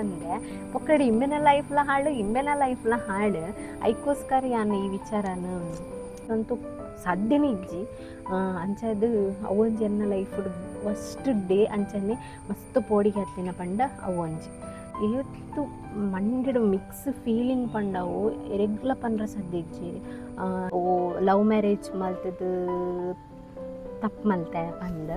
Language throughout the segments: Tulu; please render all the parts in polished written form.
ಅಂದೆ ಪೊಕ್ಕಡೆ ಇಂಬೆನ ಲೈಫ್ಲ ಹಾಳು, ಇಂಬೆನ ಲೈಫ್ಲ ಹಾಳು. ಐಕೋಸ್ಕರ ಯಾನ್ ಈ ವಿಚಾರನ ಅಂತೂ ಸಾಧ್ಯನೇ ಇಜ್ಜಿ. ಅಂಚಾದ್ ಅವೊಂಜಿ ಎನ್ನ life first day ಅಂಚನೆ ಮಸ್ತ್ ಪೋಡಿಗೆ ಹತ್ತಿನ ಪಂಡ ಅವೊಂಜಿ ಏತ್ ಮಂಡೆಡ್ ಮಿಕ್ಸ್ ಫೀಲಿಂಗ್ ಪಂಡವು ಎರೆಗ್ಲ ಪಂಡ್ರ ಸಾಧ್ಯ ಇಜ್ಜಿ. ಓ ಲವ್ ಮ್ಯಾರೇಜ್ ಮಲ್ತದು ತಪ್ಪು ಮಲ್ತೆ ಪಂದ್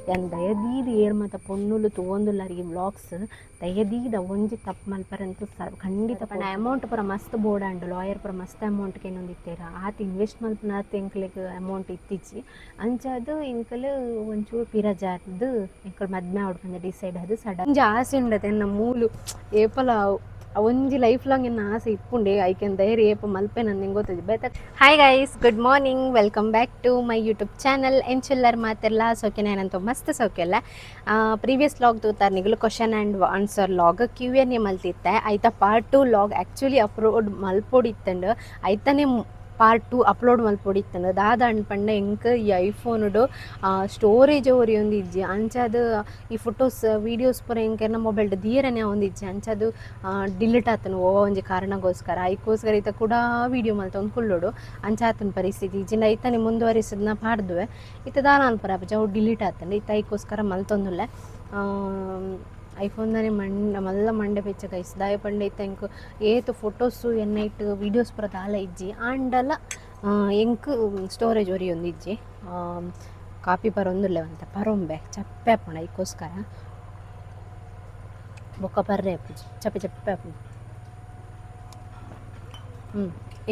ಯಾನ್ ದಯದೀದ್ ಏರ್ ಮಾತ ಪೊಣ್ಣುಲು ತೂವೊಂದುಲ್ಲರ್ ಈ ವ್ಲಾಗ್ಸ್, ದಯದೀದ್ ಅವೊಂಜಿ ತಪ್ಪು ಮಲ್ಪರಂತೂ ಖಂಡಿತ ಪಂಡ ಅಮೌಂಟ್ ಪೂರ ಮಸ್ತ್ ಬೋಡಾಂಡ್. ಲಾಯರ್ ಪೂರ ಮಸ್ತ್ ಅಮೌಂಟ್ ಕೇನೊಂದಿತ್ತೆರ್. ಆತ್ ಇನ್ವೆಸ್ಟ್ ಮಲ್ಪುನಾತ್ ಎಂಕ್ಲೆಗ್ ಅಮೌಂಟ್ ಇತ್ತಿಜ್ಜಿ. ಅಂಚಾದ್ ಎಂಕುಲು ಒಂಚೂರು ಪಿರ ಜಾರ್ದ್ ಎಂಕುಲು ಮದ್ಮೆ ಆವೊಡು ಪಂದ್ ಡಿಸೈಡ್ ಆದ್ ಸಡನ್ ಒಂಜಿ ಆಸೆ ಉಂಡತೆ. ಎನ್ನ ಮೂಲು ಏಪಲ ಒಂಜಿ ಲೈಫ್ ಲಾಂಗ್ ಎನ್ನ ಆಸೆ ಇಪ್ಪುಂಡೆ. ಐಕೆನ್ ಧೈರ್ಯ ಏಪ ಮಲ್ಪೆ ನಂಗೆ ಗೊತ್ತಿಜ್ಜಿ ಬೇತ. Hi guys, good morning, welcome back to my YouTube channel. ಎಂಚುಲ್ಲರ್ ಮಾತೆರ್ಲ? ಸೌಖ್ಯನ? ಏನಂತ ಮಸ್ತ್ ಸೌಖ್ಯ ಅಲ್ಲ. ಪ್ರೀವಿಯಸ್ ವ್ಲಾಗ್ ತೂತಾರ್ ನಿಗಲು, question and answer vlog, Q&A ಮಲ್ತಿತ್ತೆ. ಐತ part 2 vlog actually upload ಮಲ್ಪೊಡಿತ್ತಂಡು, ಐತನೇ part 2 upload ಮಲ್ಪೊಡಿತ್ತಂಡು. ದಾದ ಪಂಡ ಎಂಕ್ ಈ ಐಫೋನುಡು ಸ್ಟೋರೇಜ್ ಒರಿಯೊಂದಿಜ್ಜಿ. ಅಂಚಾದ್ ಈ ಫೋಟೋಸ್, ವೀಡಿಯೋಸ್ ಪೂರ ಎಂಕ್ ಎನ್ನ ಮೊಬೈಲ್ಡ್ ದೀಯರನೆ ಆವೊಂದಿಜ್ಜಿ. ಅಂಚಾದ್ ಡಿಲೀಟ್ ಆತನ ಓ ಒಂಜಿ ಕಾರಣಗೋಸ್ಕರ. ಐಕೋಸ್ಕರ ಐತ ಕೂಡ ವೀಡಿಯೋ ಮಲ್ತೊಂದು ಕುಲ್ಲೊಡು. ಅಂಚಾತನ ಪರಿಸ್ಥಿತಿ. ಇಜ್ಜಿಂಡ ಐತನೆ ಮುಂದುವರಿಸಿದ್ನ ಪಾಡ್ದುವೆ. ಇತ್ತೆ ದಾಲ ಅನ್ಪರ ಅವು ಡಿಲೀಟ್ ಆತಂಡು. ಇತ್ತ ಐಕೋಸ್ಕರ ಮಲ್ತೊಂದುಲ್ಲೆ. ಐಫೋನ್ದನೆ ಮಂಡ ಮಲ್ಲ ಮಂಡೆ ಬೆಚ್ಚ ಗೈಸ್. ದಾಯ ಪಂಡ ಇತ್ತೆ ಎಂಕ್ ಏತ್ ಫೋಟೋಸು ಎನ್ನೈಟ್ ವೀಡಿಯೋಸ್ ಪೂರ ದಾಲ ಇಜ್ಜಿ. ಆಂಡಲ ಎಂಕ್ ಸ್ಟೋರೇಜ್ ಒರಿಯೊಂದಿಜ್ಜಿ. ಕಾಪಿ ಬರೊಂದುಲ್ಲೆ ಒಂತೆ ಪರೊಂಬೆ ಚಪ್ಪೆ ಆಪುಂಡು. ಐಕೋಸ್ಕರ ಬೊಕ್ಕ ಪರ್ರೆ ಆಪುಜಿ, ಚಪ್ಪೆ ಚಪ್ಪೆ ಆಪುಂಡು.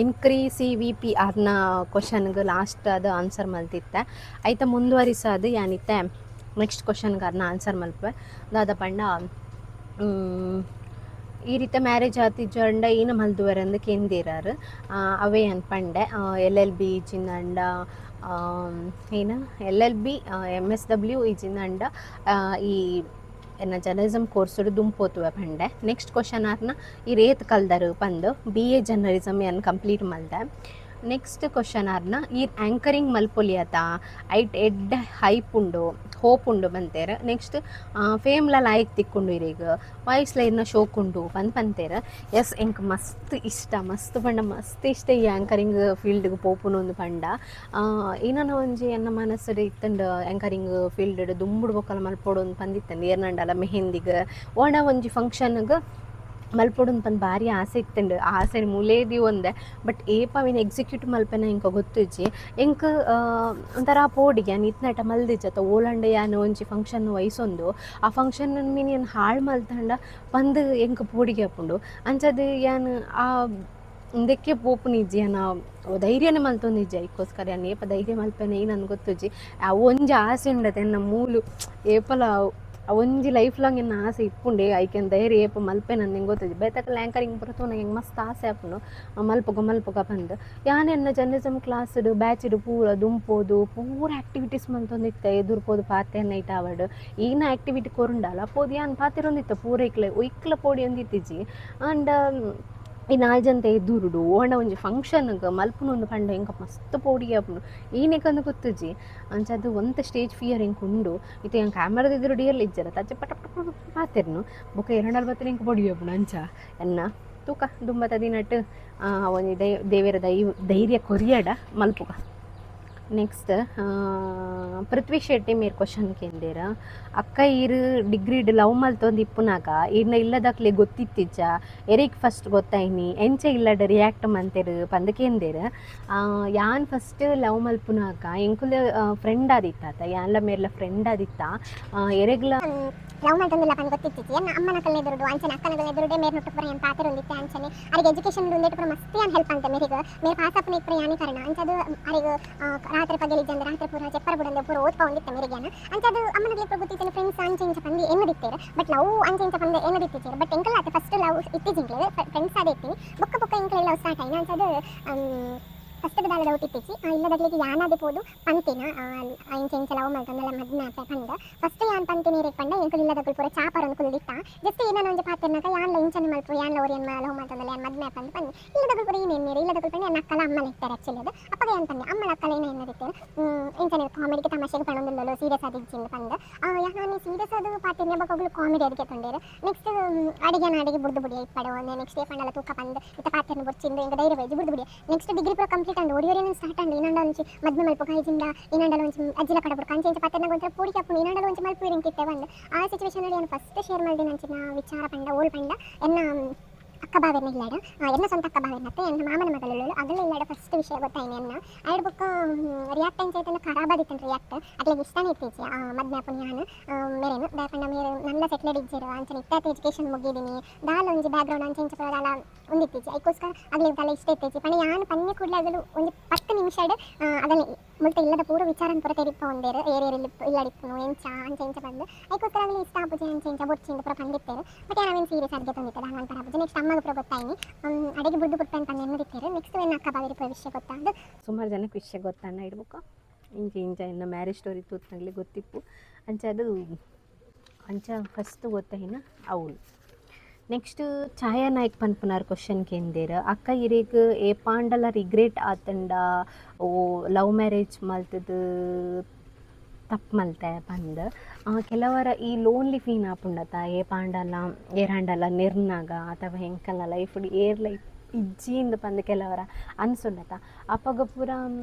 ಇನ್ಕ್ರಿ C V P ಆರ್ನ ಕ್ವಶನ್ಗೆ ಲಾಸ್ಟ್ ಅದು ಆನ್ಸರ್ ಮಲ್ತಿತ್ತೆ. ಐತ ಮುಂದುವರಿಸೋದು ಯಾನಿತ್ತೆ ನೆಕ್ಸ್ಟ್ ಕ್ವಶನ್ಗೆ ಅರ್ನ ಆನ್ಸರ್ ಮಲ್ಪೆ. ದಾದ ಪಂಡ, ಈ ರೀತಿ ಮ್ಯಾರೇಜ್ ಆತಿಜ್ಜಂಡ ಏನ ಮಲ್ದುವರಂದು ಕೇಂದಿರಾರು. ಅವೇ ಅನ್ಪಂಡೆ, ಎಲ್ಎಲ್ಬಿ ಇಜ್ಜಿಂದಂಡ ಏನ ಎಲ್ಎಲ್ಬಿ, ಎಮ್ಎಸ್ಡಬ್ಲ್ಯೂ ಇಜ್ಜಿಂದಂಡ ಈ ಎನ್ನ ಜರ್ನಲಿಸಮ್ ಕೋರ್ಸ್ ದುಂಪೋತುವೆ ಪಂಡೆ. ನೆಕ್ಸ್ಟ್ ಕ್ವಶನ್ ಆರ್ನ, ಈ ರೇತ್ ಕಲ್ದರು ಪಂದು. ಬಿಎ ಜರ್ನಲಿಸಮ್ ಯಾನ್ ಕಂಪ್ಲೀಟ್ ಮಲ್ದೆ. ನೆಕ್ಸ್ಟ್ ಕ್ವಶನ್ ಆರ್ನ, ಈ ಆ್ಯಂಕರಿಂಗ್ ಮಲ್ಪೊಲಿಯತ, ಐಟ್ ಎಡ್ಡೆ ಹೈಪ್ ಉಂಡು, ಹೋಪ್ ಉಂಡು ಬಂತೇರು. ನೆಕ್ಸ್ಟ್ ಫೇಮ್ಲ ಲಾಯ್ಕ್ ತಿಕ್ಕೊಂಡು ಇರೇಗ್, ವಾಯ್ಸ್ ಲೈನ್ನ ಶೋಕ್ ಉಂಡು ಪಂದ್ ಪಂತೇರು. ಎಸ್, ಎಂಕ್ ಮಸ್ತ್ ಇಷ್ಟ, ಮಸ್ತ್ ಪಂಡ ಮಸ್ತ್ ಇಷ್ಟ ಈ ಆ್ಯಂಕರಿಂಗ್ ಫೀಲ್ಡ್ಗೆ ಪೋಪುನು ಒಂದು ಪಂಡ. ಏನನ ಒಂಜಿ ಎನ್ನ ಮನಸ್ಸುಡು ಇತ್ತಂಡು, ಆ್ಯಂಕರಿಂಗ್ ಫೀಲ್ಡ್ ದುಂಬುಡು ಬೊಕ್ಕಲ ಮಲ್ಪೊಡು ಅಂದ್ ಪಂದಿತ್ತಂಡು. ಏರ್ನಂಡಲ ಮೆಹಂದಿಗ್ ಓಣ ಒಂಜಿ ಫಂಕ್ಷನ್ಗೆ ಮಲ್ಪೊಡು ಪಂದ್ ಭಾರಿ ಆಸೆ ಇತ್ತಂಡು. ಆ ಆಸೆ ಮೂಲೇದಿ ಒಂದೆ. ಬಟ್ ಏಪ ಅವಿನ ಎಕ್ಸಿಕ್ಯೂಟ್ ಮಲ್ಪೆನ ಎಂಕ ಗೊತ್ತಿಜ್ಜಿ. ಎಂಕ್ ಒಂಥರ ಪೋಡಿಗೆ. ಯಾನ್ ಇತ್ನಟ ಮಲ್ದಿಜ್ಜತ್ತ. ಓಲಂಡ ಯಾನ್ ಒಂಜಿ ಫಂಕ್ಷನ್ ವಹಿಸೊಂದು ಆ ಫಂಕ್ಷನ್ ಮೀನ್ ಯಾನ್ ಹಾಳು ಮಲ್ತಂಡ ಪಂದ್ ಎಂಕ್ ಪೋಡಿಗೆ ಆಪುಂಡು. ಅಂಚಾದ್ ಯಾನ್ ಆ ಉಂದೆಕ್ಕೆ ಪೋಪುನಿಜ್ಜಿ, ಯಾನ್ ಧೈರ್ಯನೇ ಮಲ್ತೊಂದಿಜ್ಜಿ. ಐಕೋಸ್ಕರ ಯಾನ್ ಏಪ ಧೈರ್ಯ ಮಲ್ಪೆನ ಈ ನನ್ಗೆ ಗೊತ್ತುಜ್ಜಿ. ಆ ಒಂಜಿ ಆಸೆ ಉಂಡತೆ. ಎನ್ನ ಮೂಲು ಏಪಲ ಒಂಜಿ ಲೈಫ್ ಲಾಂಗ್ ಎನ್ನ ಆಸೆ ಇಪ್ಪುಂಡೆ. ಐಕೆನ್ ಧೈರ್ಯ ಏಪ ಮಲ್ಪೆ ನಂಗೆ ಗೊತ್ತಿಜ್ಜಿ. ಬೇತಕಲ್ ಆ್ಯಂಕರಿಂಗ್ ಪೂರ ತೂನಗ ಎಂಕ್ ಮಸ್ತ್ ಆಸೆ ಆಪುಂಡು, ಮಲ್ಪುಗ ಮಲ್ಪುಗ ಪಂದ್. ಯಾನ್ ಎನ್ನ ಜರ್ನಲಿಸಮ್ ಕ್ಲಾಸ್ಡ್ ಬ್ಯಾಚ್ಡ್ ಪೂರ ದುಂಪೋದು ಪೂರ ಆ್ಯಕ್ಟಿವಿಟೀಸ್ ಮಲ್ತೊಂದಿತ್ತೆ. ಎದುರು ಪೋದು ಪಾತೆರ್ನ ಐಟ್ ಆವಡ್, ಈನ ಆ್ಯಕ್ಟಿವಿಟಿ ಕೊರುಂಡಲ ಪೋದು ಯಾನ್ ಪಾತೆರೊಂದಿತ್ತೆ ಪೂರ. ಇಕ್ಲೆ ಒಯ್ಕ್ಲ ಪೋಡಿಯೊಂದಿತ್ತಿಜ್ಜಿ. ಆಂಡ ಈ ನಾಲ್ ಜನತ ಎದುರುಡು ಓಂಡ ಒಂಜಿ ಫಂಕ್ಷನ್ಗೆ ಮಲ್ಪುನು ಒಂದು ಪಂಡ ಎಂಕ ಮಸ್ತ್ ಪೋಡಿಗೆ ಆಪುಂಡು. ಈನೆಕಂದು ಗೊತ್ತುಜ್ಜಿ. ಅಂಚಾದ್ ಒಂತೆ ಸ್ಟೇಜ್ ಫಿಯರ್ ಎಂಕ್ ಉಂಡು. ಇತ್ತೆ ಯಾನ್ ಕ್ಯಾಮರಾದ ಎದುರುಡು ಏರ್ಲ ಇಜ್ಜರ ತಚ್ಚ ಪಟ ಪಟ ಪಟ ಪಾತೆರ್ನು. ಬೊಕ್ಕ ಎರಡಲ್ ಬತ್ತನೆ ಎಂಕ್ ಪೋಡಿಗೆ ಆಪುಂಡು. ಅಂಚ ಎನ್ನ ತೂಕ ದುಂಬತ ದಿನಟ್ ಒಂಜಿ ದೇವೆರ ಧೈರ್ಯ ಕೊರಿಯಡ ಮಲ್ಪುಗ. ನೆಕ್ಸ್ಟ್ ಪೃಥ್ವಿ ಶೆಟ್ಟಿ ಮೇರ್ ಕ್ವಶನ್ ಕೇಂದೇರ, ಅಕ್ಕ ಈರ್ ಡಿಗ್ರಿಡ್ ಲವ್ ಮಲ್ತೊಂದು ಇಪ್ಪುನಾಗ ಈರ್ನ ಇಲ್ಲದಕ್ಲೆ ಗೊತ್ತಿತ್ತಿಜ್ಜ? ಎರಿಗ್ ಫಸ್ಟ್ ಗೊತ್ತಾಯ್ನಿ? ಎಂಚ ಇಲ್ಲಡ್ ರಿಯಾಕ್ಟ್ ಮಂತೆರ್ ಪಂದ್ ಕೇಂದೇರ್. ಯಾನ್ ಫಸ್ಟ್ ಲವ್ ಮಲ್ಪುನಾಗ ಎಂಕುಲು ಫ್ರೆಂಡ್ ಆದಿತ್ತ. ಯಾನ್ಲ ಮೇರ್ಲ ಫ್ರೆಂಡ್ ಆದಿತ್ತ. ಎರೆಗ್ಲ ಲವ್ ಮಲ್ತೊಂದುಲ್ಲ ಪಂದ್ ಗೊತ್ತಿತ್ತಿಜ್ಜಿ. ಎನ್ನ ಅಮ್ಮನ ಕಲ್ಲೆ ಎದುರುಡು ಅಂಚನೆ ಅಕ್ಕನ ಕಲ್ಲೆ ಎದುರುಡೆ ಮೇರ್ ನುಟ್ಟು ಪೂರ ಯಾನ್ ಪಾತೆರೊಂದಿತ್ತೆ. ಅಂಚನೆ ಅರಿಗೆ ಎಜುಕೇಶನ್ ಉಂದೆಟ್ ಪೂರ ಮಸ್ತ್ ಯಾನ್ ಹೆಲ್ಪ್ ಅಂತೆ ಮೇರಿಗ್. ಮೇರ್ ಪಾಸ್ ಆಪುನ ಇಪ್ಪುನ ಯಾನೇ ಕಾರಣ. ಅಂಚದು ಅರಿಗ್ ರಾತ್ರಿ ಪಗೆಲ್ ಇಜ್ಜಂದೆ, ರಾತ್ರಿ ಪೂರ ಜೆಪ್ಪರ ಬುಡಂದೆ ಪೂರ ಓದ್ಪೊಂದಿತ್ತೆ ಮೇರಿಗೆ ಯಾನ್. ಅಂಚದು ಅಮ್ಮನ ಪೂರ ಗೊತ್ತಿತ್ತೇನೆ. ಫ್ರೆಂಡ್ಸ್ ಅಂಚೆ ಇಂಚ ಪಂದ್ ಎನ್ನದಿತ್ತೇರು, ಬಟ್ ಲವ್ ಅಂಚೆ ಇಂಚ ಪಂದ್ ಎನ್ನದಿತ್ತಿಚ್ಚೇರು. ಬಟ್ ಎಂಕಲ್ ಆತೆ ಫಸ್ಟ್ ಲವ್ ಇತ್ತಿಜ್ಜಿ, ಎಂಕ್ಲೆಗ್ ಫ್ರೆಂಡ್ಸ್ ಆದೇ ಇತ್ತೀನಿ. ಬೊಕ್ಕ ಬೊಕ್ಕ ಎಂಕ್ಲೆಗ್ ಲವ್ ಸ್ಟಾರ್ಟ್ ಆಯ್ನ. ಅಂಚದು ಫಸ್ಟ್ ದಾಲ ಡೌಟ್ ಇತ್ತಿಜಿ. ಇಲ್ಲದಗ್ಲಿಗೆ ಯಾನಾದೆ ಪೋದು ಪಂತಿನ ಇಂಚ ಇಂಚ ಲವ್ ಮಲ್ತೊಂದಲ್ಲ, ಮದ್ಮೆ ಆಪೆ ಪಂದ್. ಫಸ್ಟ್ ಯಾನ್ ಪಂತಿನ ಏರೆಗ್ ಪಂಡ, ಎಂಕುಲು ಇಲ್ಲದಕುಲು ಪೂರ ಚಾ ಪರೊಂದು ಕುಲ್ದಿತ್ತ. ಜಸ್ಟ್ ಏನಾನ ಒಂಜಿ ಪಾತೆರ್ನಗ ಯಾನ್ಲ ಇಂಚನೆ ಮಲ್ಪು, ಯಾನ್ಲ ಒರಿಯನ್ ಲವ್ ಮಲ್ತೊಂದಲ್ಲ, ಯಾನ್ ಮದ್ಮೆ ಆಪೆ ಅಂದ್ ಪನ್ನೆ. ಇಲ್ಲದಕುಲು ಪೂರ ಏನ್ ಎನ್ನೆರ್, ಇಲ್ಲದಕುಲು ಪಂಡ ಎನ್ನ ಅಕ್ಕಲ ಅಮ್ಮಲ ಇತ್ತೆರ್ ಆಕ್ಚುಲಿ ಅದು. ಅಪಗ ಯಾನ್ ಪನ್ನೆ, ಅಮ್ಮಲ ಅಕ್ಕಲ ಏನ ಎನ್ನದಿತ್ತೆರ್, ಇಂಚನೆ ಕಾಮಿಡಿಗೆ ತಮಾಷೆಗ್ ಪನೊಂದುಲ್ಲೊಲು, ಸೀರಿಯಸ್ ಆದಿಜ್ಜಿಂದ್ ಪಂದ್. ಯಾನ್ ಸೀರಿಯಸ್ ಆದ್ ಪಾತೆರ್ನೆ, ಬೊಕ ಅಗುಲು ಕಾಮಿಡಿ ಆದ್ ಕೆತ್ತೊಂಡೆರ್. ನೆಕ್ಸ್ಟ್ ಅಡೆಗೆ ಯಾನ್ ಅಡೆಗೆ ಬುಡ್ದು ಬುಡಿಯೆ. ಇಪ್ಪಡ್, ನೆಕ್ಸ್ಟ್ ಡೇ ಪಂಡಲ ತೂಕ ಪಂದ್, ಇತ್ತೆ ಪಾತೆರ್ನ ಬೊರ್ಚಿಂದ್ ಎಂಕ್ ಧೈರ್ಯ ಬೈಜಿ, ಬುಡ್ದು ಬುಡಿಯೆ. ನೆಕ್ಸ್ಟ್ ಡಿಗ್ರಿ ಪೂರ ಕಂಪ್ಲೀಟ್ ಆಂಡ್. ಒರಿ ಒರಿಯನ ಸ್ಟಾರ್ಟ್ ಆಂಡ್. ಏನಾಂಡ ಒಂಜಿ ಮದ್ಮೆ ಮಲ್ಪುಗ ಇಜಿಂಡ ಏನಾಂಡಲ ಒಂಜಿ ಅಜ್ಜಿಲ ಕಡಪುಡ್ಕ ಅಂಚ ಇಂಚ ಪಾತೆರ್ನಗ ಒಂಥರ ಪೋಡಿಗೆ ಆಪುಂಡು, ಏನಾಂಡಲ ಒಂಜಿ ಮಲ್ಪುವೆರ್ ಎಂಕ್ ಇತ್ತೆ ಪಂದ್. ಆ ಸಿಚುವೇಶನ್ ಯಾನ್ ಫಸ್ಟ್ ಶೇರ್ ಮಲ್ದಿನ ಅಂಚಿನ ವಿಚಾರ ಪಂಡ ಓಲ್ ಪಂಡ, ಎನ್ನ ಅಕ್ಕ ಬಾವೆರ್ನ ಇಲ್ಲಡ್. ಎನ್ನ ಸ್ವಂತ ಅಕ್ಕ ಬಾವೆರ್ನತ್ತೆ, ಎನ್ನ ಮಾಮನ ಮಗಲುಲು. ಅಗಲ ಇಲ್ಲಡ್ ಫಸ್ಟ್ ವಿಷಯ ಗೊತ್ತಾಯಿನಿ ಎನ್ನ. ಐಡ್ ಬೊಕ್ಕ ರಿಯಾಕ್ಟ್ ಎಂಚ ಐತಂಡ, ಖರಾಬ್ ಆದಿತ್ತಂಡ್ ರಿಯಾಕ್ಟ್. ಅಕ್ಲೆಗ್ ಇಷ್ಟನೇ ಇತ್ತಿಜಿ ಮದ್ಮೆ ಆಪುನಿ ಯಾನ್ ಮೇರೆನ್. ದಾಯೆ ಪಂಡ ಮೇರ್ ನನ್ನ ಸೆಟ್ಲ್ಡ್ ಇಜ್ಜೆರ್, ಅಂಚನೆ ಇತ್ತೆ ಎಜುಕೇಶನ್ ಮುಗಿದಿನಿ, ದಾಲ ಒಂಜಿ ಬ್ಯಾಕ್ ಗ್ರೌಂಡ್ ಅಂಚ ಇಂಚ ಪೂರ ದಾಲ ಉಂದಿತ್ತಿಜಿ. ಐಕೋಸ್ಕರ ಅಗ್ಲೆಗ್ ದಾಲ ಇಷ್ಟ ಇತ್ತಿಜಿ. ಪಂಡ ಯಾನ್ ಪನ್ನೆ ಕೂಡ್ಲೆ ಅಗಲು ಒಂಜಿ 10 ನಿಮಿಷಡ್ ಅಗಲ್ ಮುಲ್ತ ಇಲ್ಲದ ಪೂರ ವಿಚಾರನ್ ಪೂರ ತೆರಿಪೊಂದೆರ್, ಏರ್ ಏರ್ ಇಲ್ಲಡಿಪ್ಪುನು, ಎಂಚ ಅಂಚ ಇಂಚ ಪಂದ್. ಐಕೋಸ್ಕರ ಅಗಲು ಇಷ್ಟ ಆಪುಜಿ, ಅಂಚ ಇಂಚ ಬೊರ್ಚಿಂದ್ ಪೂರ ಪಂದಿತ್ತೆರ್. ಬಟ್ ಯಾನ್ ಅವೆನ್ ಸೀರಿಯಸ್ ಆದ್ ಗೆತೊಂದಿತ್ತೆ, ದಾಲ ಮನ್ಪರ ಆಪುಜಿ. ನೆಕ್ಸ್ಟ್ ಅಮ್ಮಗ್ ಪೂರ ಗೊತ್ತಾಯಿನಿ. ಅಡೆಗೆ ಬುಡ್ದು ಬುಡ್ಪೆನ್ ಪಂದ್ ಎನ್ನುದಿತ್ತೆರ್. ನೆಕ್ಸ್ಟ್ ಎನ್ನ ಅಕ್ಕ ಬಾವೆರ್ ಪೂರ ವಿಷಯ ಗೊತ್ತಾದ್ ಸುಮಾರು ಜನಕ್ಕೆ ವಿಷಯ ಗೊತ್ತಾಂಡ ಇಡ್ಬೊಕ ಇಂಚ ಇಂಚ ಎನ್ನ ಮ್ಯಾರೇಜ್ ಸ್ಟೋರಿ ತೂತ್ನಗ್ಲೆ ಗೊತ್ತಿಪ್ಪು. ಅಂಚ ಅದು ಅಂಚ ಫಸ್ಟ್ ಗೊತ್ತಾಯಿನ ಅವ್ಲು. ನೆಕ್ಸ್ಟ್ ಛಾಯಾ ನಾಯ್ಕ್ ಪನ್ಪುನಾರ್ ಕ್ವಶನ್ ಕೇಂದೆರ್, ಅಕ್ಕ ಇರೆಗ್ ಏಪಾಂಡಲ ರಿಗ್ರೆಟ್ ಆತಂಡ, ಓ ಲವ್ ಮ್ಯಾರೇಜ್ ಮಲ್ತದು ತಪ್ಪು ಮಲ್ತೆ ಪಂದ್? ಕೆಲವರ ಈ ಲೋನ್ಲಿ ಫೀಲ್ ಆಪುಂಡತ, ಏಪಾಂಡಲ ಏರಾಂಡಲ ನೆರ್ನಾಗ ಅಥವಾ ಎಂಕಲ್ನ ಲೈಫ್ಡ್ ಏರ್ಲ ಇಜ್ಜಿ ಪಂದ್ ಕೆಲವರ ಅನ್ಸುಂಡತ. ಅಪಗ ಪೂರ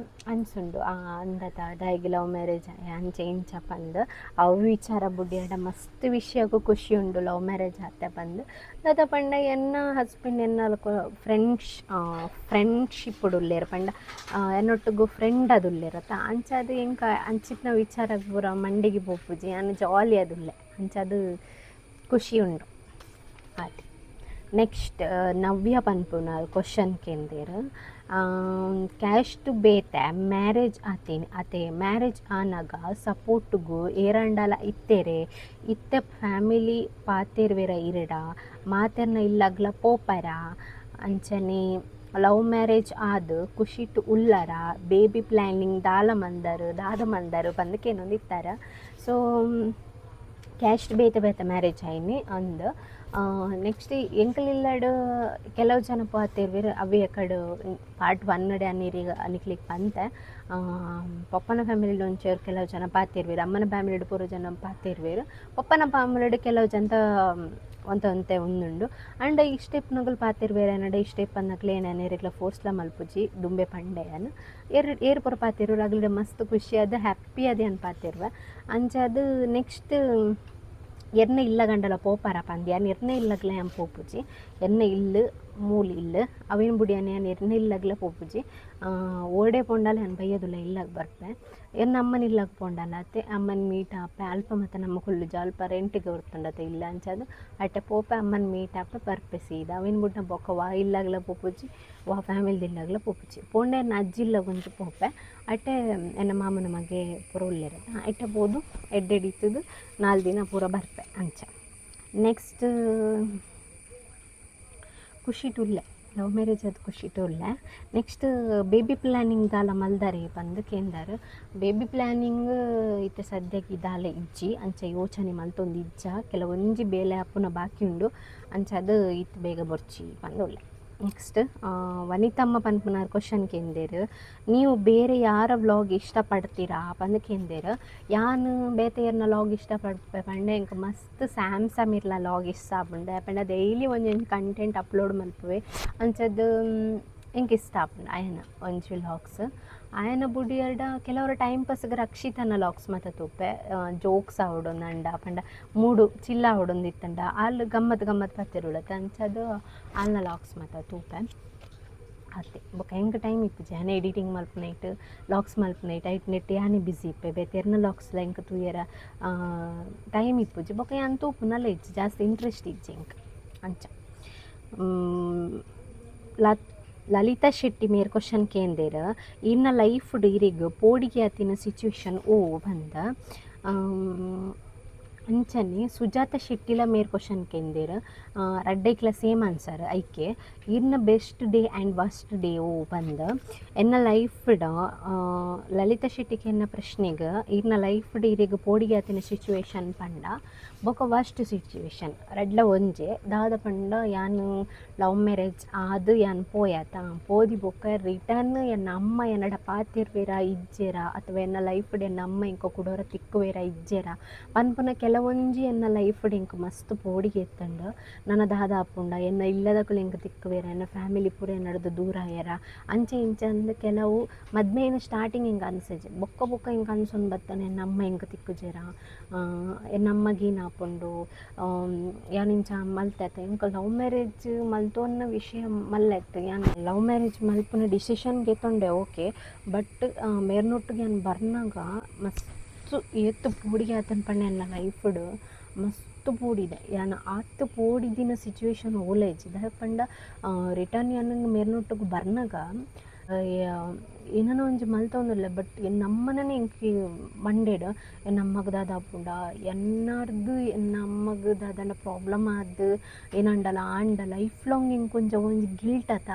ಅನ್ಸುಂಡು, ಅಂದತ, ದಾಯೆಗ್ ಲವ್ ಮ್ಯಾರೇಜ್ ಅಂಚ ಇಂಚ ಪಂದ್. ಅವು ವಿಚಾರ ಬುಡ್ಯಡ ಮಸ್ತ್ ವಿಷಯಗು ಖುಷಿ ಉಂಡು ಲವ್ ಮ್ಯಾರೇಜ್ ಆತೆ ಪಂದ್. ದಾದ ಪಂಡ, ಎನ್ನ ಹಸ್ಬೆಂಡ್ ಎನ್ನ ಫ್ರೆಂಡ್ಶಿಪ್ ಉಲ್ಲೆರ್ ಪಂಡ ಎನ್ನೊಟ್ಟುಗು ಫ್ರೆಂಡ್ ಆದುಲ್ಲೆರ್ ಅತ್ತ. ಅಂಚಾದ್ ಎಂಕ್ ಅಂಚಿತ್ತಿನ ವಿಚಾರ ಪೂರ ಮಂಡೆಗೆ ಪೋಪುಜಿ. ಯಾನ್ ಜಾಲಿ ಆದುಲ್ಲೆ, ಅಂಚಾದ್ ಖುಷಿ ಉಂಡು ಆತೆ. ನೆಕ್ಸ್ಟ್ ನವ್ಯ ಪನ್ಪುನ ಕ್ವಶನ್ ಕೇಂದೆರ್, ಕ್ಯಾಸ್ಟ್ ಬೇತೆ ಮ್ಯಾರೇಜ್ ಆತೇನಿ ಅತೆ, ಮ್ಯಾರೇಜ್ ಆನಗ ಸಪೋರ್ಟ್ಗು ಏರಾಂಡಲ ಇತ್ತೆರೆ? ಇತ್ತೆ ಫ್ಯಾಮಿಲಿ ಪಾತೆರ್ವೆರ ಇರೆಡ? ಮಾತೆರ್ನ ಇಲ್ಲಗ್ಲ ಪೋಪರ? ಅಂಚನೆ ಲವ್ ಮ್ಯಾರೇಜ್ ಆದ್ ಖುಷಿಟ್ ಉಲ್ಲರ? ಬೇಬಿ ಪ್ಲ್ಯಾನಿಂಗ್ ದಾಲ ಮಂದರ್, ದಾದ ಮಂದರ್ ಪಂದ್ ಕೇನೊಂದಿತ್ತರ. ಸೊ ಕ್ಯಾಸ್ಟ್ ಬೇತೆ ಬೇತೆ ಮ್ಯಾರೇಜ್ ಆಯ್ನಿ ಅಂದ್. ನೆಕ್ಸ್ಟ್ ಎಂಕಲ್ ಇಲ್ಲಡ್ ಕೆಲವು ಜನ ಪಾತೆರ್ವೆರ್. ಅವೇ ಕಡ್ ಪಾರ್ಟ್ 1 ಅನ್ನೀರಿಗೆ ನಿಕ್ಲೆಗ್ ಪಂತೆ. ಪಪ್ಪನ ಫ್ಯಾಮಿಲಿಡ್ ಒಂಚೂರು ಕೆಲವು ಜನ ಪಾತೆರ್ವೆರ್, ಅಮ್ಮನ ಫ್ಯಾಮಿಲಿಡ್ ಪೂರ ಜನ ಪಾತೆರ್ವೆರ್. ಪಪ್ಪನ ಫ್ಯಾಮಿಲಿಡ್ ಕೆಲವು ಜನತ ಒಂತೆ ಒಂತೆ ಉಂದುಂಡು. ಆಂಡ ಇಷ್ಟ ಇಪ್ಪುನಗುಲು ಪಾತೆರ್ವೆರ್ ಅನಡ, ಇಷ್ಟ ಇಪ್ಪಂದಕ್ಲೆ ಏನ್ ಏರೆಗ್ಲ ಫೋರ್ಸ್ಲ ಮಲ್ಪುಜಿ, ದುಂಬೆ ಪಂಡೆ ಯಾನ್. ಏರ್ ಏರ್ ಪೂರ ಪಾತೆರ್ವೆರ್ ಅಗಲೆಡ ಮಸ್ತ್ ಖುಷಿ ಆದ್ ಹ್ಯಾಪಿ ಆದ್ ಯಾನ್ ಪಾತೆರ್ವೆ. ಅಂಚಾದ್ ನೆಕ್ಸ್ಟ್ ಎರ್ನ ಇಲ್ಲಗಂಡಲ ಪೋಪರ ಪಂದ್, ಯಾನ್ ಎರ್ನ ಇಲ್ಲಗ್ಲ ಯಾನ್ ಪೋಪುಜಿ. ಎನ್ನ ಇಲ್ಲ್ ಮೂಲು ಇಲ್ಲ್, ಅವೆನ್ ಬುಡಿಯನ್ ಯಾನ್ ಎರ್ನ ಇಲ್ಲಗ್ಲ ಪೋಪುಜಿ. ಓಡೆ ಪೋಂಡಲ ಯಾನ್ ಬಯ್ಯದುಲ ಇಲ್ಲಗ್ ಬರ್ಪೆ. ಎನ್ನ ಅಮ್ಮನ ಇಲ್ಲಗ್ ಪೋಂಡಲ ಅತ್ತೆ ಅಮ್ಮನ ಮೀಟ್ ಆಪೆ. ಅಲ್ಪ ಮಾತ ನಮ್ಮ ಕುಲ್ಲುಜ, ಅಲ್ಪ ರೆಂಟಿಗೆ ಒರ್ತುಂಡತೆ ಇಲ್ಲ. ಅಂಚಾದ್ ಅಟ್ಟೆ ಪೋಪೆ, ಅಮ್ಮನ ಮೀಟ್ ಆಪೆ, ಬರ್ಪೆ ಸೀದಾ. ಅವೆನ್ ಬುಡ್ನ ಬೊಕ್ಕ ವಾ ಇಲ್ಲಗ್ಲ ಪೋಪುಜಿ, ವಾ ಫ್ಯಾಮಿಲಿದ ಇಲ್ಲಗ್ಲ ಪೋಪುಜಿ. ಪೋಂಡ ಎನ್ನ ಅಜ್ಜಿ ಇಲ್ಲಗ್ ಒಂಜಿ ಪೋಪೆ. ಅಟ್ಟೆ ಎನ್ನ ಮಾಮನ ಮಗೆ ಪೂರ ಉಲ್ಲೆರ್, ಅಟ್ಟೆ ಪೋದು ಎಡ್ಡೆಡ್ ಇತ್ತುದು 4 ದಿನ ಪೂರ ಬರ್ಪೆ ಅಂಚ. ನೆಕ್ಸ್ಟ್ ಖುಷಿಟ್ ಉಲ್ಲೆ, ಲವ್ ಮ್ಯಾರೇಜ್ ಆದ್ ಖುಷಿಟ್ ಉಲ್ಲೆ. ನೆಕ್ಸ್ಟ್ ಬೇಬಿ ಪ್ಲ್ಯಾನಿಂಗ್ ದಾಲ ಮಲ್ದಾರೆ ಪಂದ್ ಕೇಂದಾರ್. ಬೇಬಿ ಪ್ಲ್ಯಾನಿಂಗ್ ಇತ್ತೆ ಸದ್ಯಕ್ಕೆ ದಾಲ ಇಜ್ಜಿ, ಅಂಚ ಯೋಚನೆ ಮಲ್ತೊಂದು ಇಜ್ಜ. ಕೆಲವೊಂಜಿ ಬೇಲೆ ಆಪುನ ಬಾಕಿ ಉಂಡು, ಅಂಚಾದ್ ಇತ್ ಬೇಗ ಬೊರ್ಚಿ ಪಂದ್ ಉಲ್ಲೆ. ನೆಕ್ಸ್ಟ್ ವನಿತಮ್ಮ ಪನ್ಪುನಾರ್ ಕ್ವಶನ್ ಕೇಂದೆರ್, ನೀವು ಬೇರೆ ಯಾರ ವ್ಲಾಗ್ ಇಷ್ಟಪಡ್ತೀರಾ ಪಂದ್ ಕೇಂದೆರ್. ಯಾನ್ ಬೇತೆ ಏರ್ನ ವ್ಲಾಗ್ ಇಷ್ಟಪಡ್ಪೆ ಪಂಡ, ಎಂಕ್ ಮಸ್ತ್ ಸ್ಯಾಮ್ ಸಮೀರ್ಲ ವ್ಲಾಗ್ ಇಷ್ಟ ಆಪುಂಡು. ಪಂಡ ಡೈಲಿ ಒಂಜೊಂಜಿ ಕಂಟೆಂಟ್ ಅಪ್ಲೋಡ್ ಮಲ್ಪುವೆ. ಅಂಚದ್ ಎಂಕ್ ಇಷ್ಟ ಆಪುಂಡು ಅಯನ ಒಂಜಿ ವ್ಲಾಗ್ಸ್. ಆಯನ ಬುಡಿಯರ್ಡ ಕೆಲವರ ಟೈಮ್ ಪಾಸ್ಗೆ ರಕ್ಷಿತನ ವ್ಲಾಗ್ಸ್ ಮಾತ ತೂಪೆ. ಜೋಕ್ಸ್ ಆವೊಡು ಪಂಡ ಮೂಡು ಚಿಲ್ ಆವೊಡೊಂದು ಇತ್ತಂಡ ಆಲ್ ಗಮ್ಮತ್ ಗಮ್ಮತ್ ಪಾತೆರುಳತೆ, ಅಂಚಾದ್ ಆಲ್ನ ವ್ಲಾಗ್ಸ್ ಮಾತ ತೂಪೆ ಆತೆ. ಬೊಕ ಎಂಕ್ ಟೈಮ್ ಇಪ್ಪುಜಿ. ಯಾನ್ ಎಡಿಟಿಂಗ್ ಮಲ್ಪುನೈಟ್, ವ್ಲಾಗ್ಸ್ ಮಲ್ಪುನೈಟ್, ಐಟ್ ನೆಟ್ ಯಾನೆ ಬ್ಯುಸಿ ಇಪ್ಪೆ. ಬೇತೆ ಎರ್ನ ವ್ಲಾಗ್ಸ್ಲ ಎಂಕ್ ತೂಯೆರ ಟೈಮ್ ಇಪ್ಪುಜಿ. ಬೊಕ ಯಾನ್ ತೂಪುನಲ ಇಜ್ಜಿ, ಜಾಸ್ತಿ ಇಂಟ್ರೆಸ್ಟ್ ಇಜ್ಜಿ ಎಂಕ್ ಅಂಚ. ಲಲಿತಾ ಶೆಟ್ಟಿ ಮೇರ್ ಕ್ವಶನ್ ಕೇಂದೆರ್, ಇನ್ನ ಲೈಫ್ಡ್ ಇರೆಗ್ ಪೋಡಿಗೆ ಆತಿನ ಸಿಚುವೇಶನ್ ಓ ಪಂದ್. ಅಂಚನೆ ಸುಜಾತ ಶೆಟ್ಟಿಲ ಮೇರ್ ಕ್ವಶನ್ ಕೇಂದೆರ್. ರಡ್ಡೆಕ್ಲ ಸೇಮ್ ಆನ್ಸರ್ ಐಕೆ. ಇರ್ನ best day and worst day ಒವು ಪಂದ್. ಎನ್ನ ಲೈಫ್ಡ್, ಲಲಿತಾ ಶೆಟ್ಟಿಗೆ ಎನ್ನ ಪ್ರಶ್ನೆಗೆ, ಇರ್ನ ಲೈಫ್ಡ್ ಇರೆಗ್ ಪೋಡಿಗೆ ಆತಿನ ಸಿಚುವೇಶನ್ ಪಂಡ ಬೊಕ ವರ್ಸ್ಟ್ ಸಿಚುವೇಶನ್ ರಡ್ಲ ಒಂಜೆ. ದಾದ ಪಂಡ, ಯಾನ್ ಲವ್ ಮ್ಯಾರೇಜ್ ಆದ್ ಯಾನ್ ಪೋಯಾತ, ಪೋದಿ ಬೊಕ್ಕ ರಿಟರ್ನ್ ಎನ್ನ ಅಮ್ಮ ಎನ್ನಡ ಪಾತೆರ್ವೆರ ಇಜ್ಜೆರಾ, ಅಥವಾ ಎನ್ನ ಲೈಫ್ಡ್ ಎನ್ನ ಅಮ್ಮ ಎಂಕ್ ಕುಡೊರ ತಿಕ್ಕುವೆರ ಇಜ್ಜೆರಾ ಪನ್ಪುನ ಕೆಲವೊಂಜಿ ಎನ್ನ ಲೈಫ್ಡ್ ಎಂಕ್ ಮಸ್ತ್ ಪೋಡಿಗೆ ಇತ್ತುಂಡು. ನನ ದಾದ ಆಪುಂಡ, ಎನ್ನ ಇಲ್ಲದಕುಲು ಎಂಕ್ ತಿಕ್ಕುವೆರ, ಎನ್ನ ಫ್ಯಾಮಿಲಿ ಪೂರ ಎನ್ನಡ್ದ್ ದೂರ ಆಯೆರ, ಅಂಚ ಇಂಚ ಅಂದ್. ಕೆಲವು ಮದ್ಮೆಯಿನ ಸ್ಟಾರ್ಟಿಂಗ್ ಎಂಕ್ ಅನ್ಸಿಜಿ. ಬೊಕ್ಕ ಬೊಕ್ಕ ಎಂಕ್ ಅನ್ಸೊಂದು ಬತ್ತನೆ, ಎನ್ನ ಅಮ್ಮ ಎಂಕ್ ತಿಕ್ಕುಜೆರಾ, ಎನ್ನ ಅಮ್ಮಗ್ ಏನಾಪುಂಡು, ಯಾನ್ ಇಂಚ ಮಲ್ತೆ ಎಂಕ್ ಲವ್ ಮ್ಯಾರೇಜ್ ಮಲ್ತೊನ್ನ ವಿಷಯ ಮಲ್ಲೆತ್ತು. ಯಾನ್ ಲವ್ ಮ್ಯಾರೇಜ್ ಮಲ್ಪುನ ಡಿಸಿಷನ್ ಗೆತೊಂಡೆ, ಓಕೆ. ಬಟ್ ಮೇರ್ನೊಟ್ಟಿಗೆ ಯಾನ್ ಬರ್ನಗ ಮಸ್ತ್ ಏತ್ ಪೋಡಿಗೆ ಆತುಂಡು ಪಂಡ, ಎನ್ನ ಲೈಫ್ಡ್ ಮಸ್ತ್ ಪೋಡಿದೆ. ಯಾನ್ ಆತ್ ಪೋಡಿದಿನ ಸಿಚುವೇಶನ್ ಓಲ ಇಜ್ಜಿ. ದಾಯೆ ಪಂಡ, ರಿಟರ್ನ್ ಯಾನ್ ಮೇರ್ನೊಟ್ಟುಗು ಬರ್ನಗ ಏನನ ಒಂಜಿ ಮಲ್ತೊಂದುಲ್ಲೆ, ಬಟ್ ಎನ್ನ ಅಮ್ಮನನೇ ಎಂಕ್ ಮಂಡೆಡ್. ಎನ್ನ ಅಮ್ಮಗ್ ದಾದ ಆಪುಂಡ, ಎನ್ನರ್ದ್ ಎನ್ನ ಅಮ್ಮಗ್ ದಾದಾಂಡ ಪ್ರಾಬ್ಲಮ್ ಆದ್ ಏನಾಂಡಲ ಆಂಡ ಲೈಫ್ ಲಾಂಗ್ ಎಂಕ್ ಒಂಜಿ ಅವೊಂಜಿ ಗಿಲ್ಟ್ ಅತ.